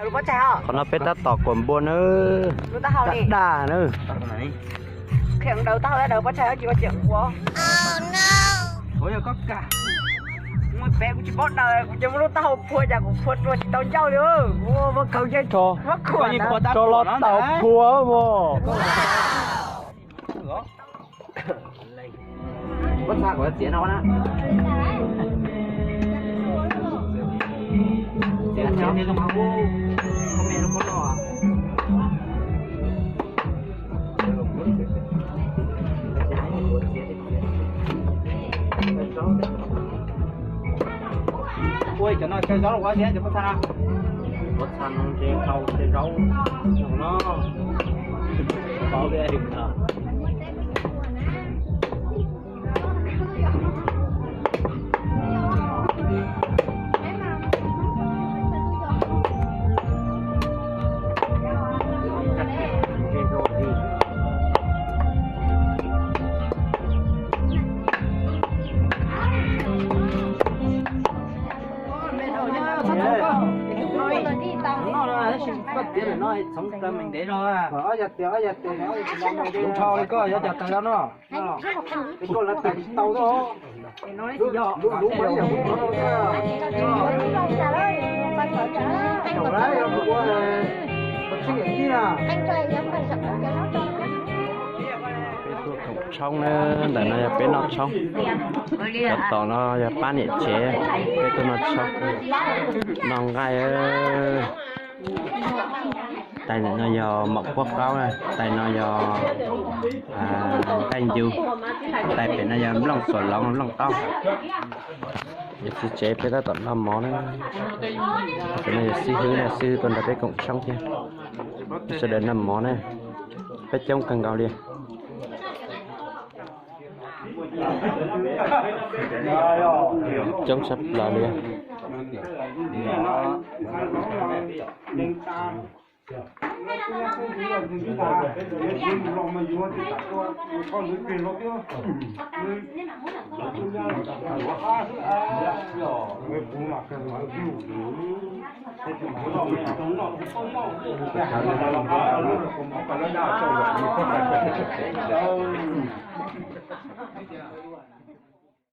Qhov no peb tab tom kuam npua nawb. Daj daj nawb. Tso los tau phua mos. Pob txha kuv txiav no na. Txiav txiav txiav txiav. Ua cov no cov zaub los ua thiab cov pob txha no. Pob txha no ntshe rau ntshe zaub no. Paub li. Noj no tab sis koj tiav lawm no txhoov plaws meem ntev zog. Zoo ntsho li koj yuav cas tas zog no. Peb tuaj koom tshoob na, ntawm no yog peb noj tshoob. Cov tom no yog pab niam tsev, peb tuaj noj tshoob, noj nqaij. Tais ntawm no yog maum puab qaub, tais no yog nqaij ncu, tais pem no yog nplooj xuam loov nplooj qaub. Yog txiv tsev peb tab tom noj mov na. Tais no yog xib hwb na, xib hwb tuaj nrog peb koom tshoob thiab. Peb sawv daws noj mov na, peb coob kawg nkaus li. Coob tshaj plaws li.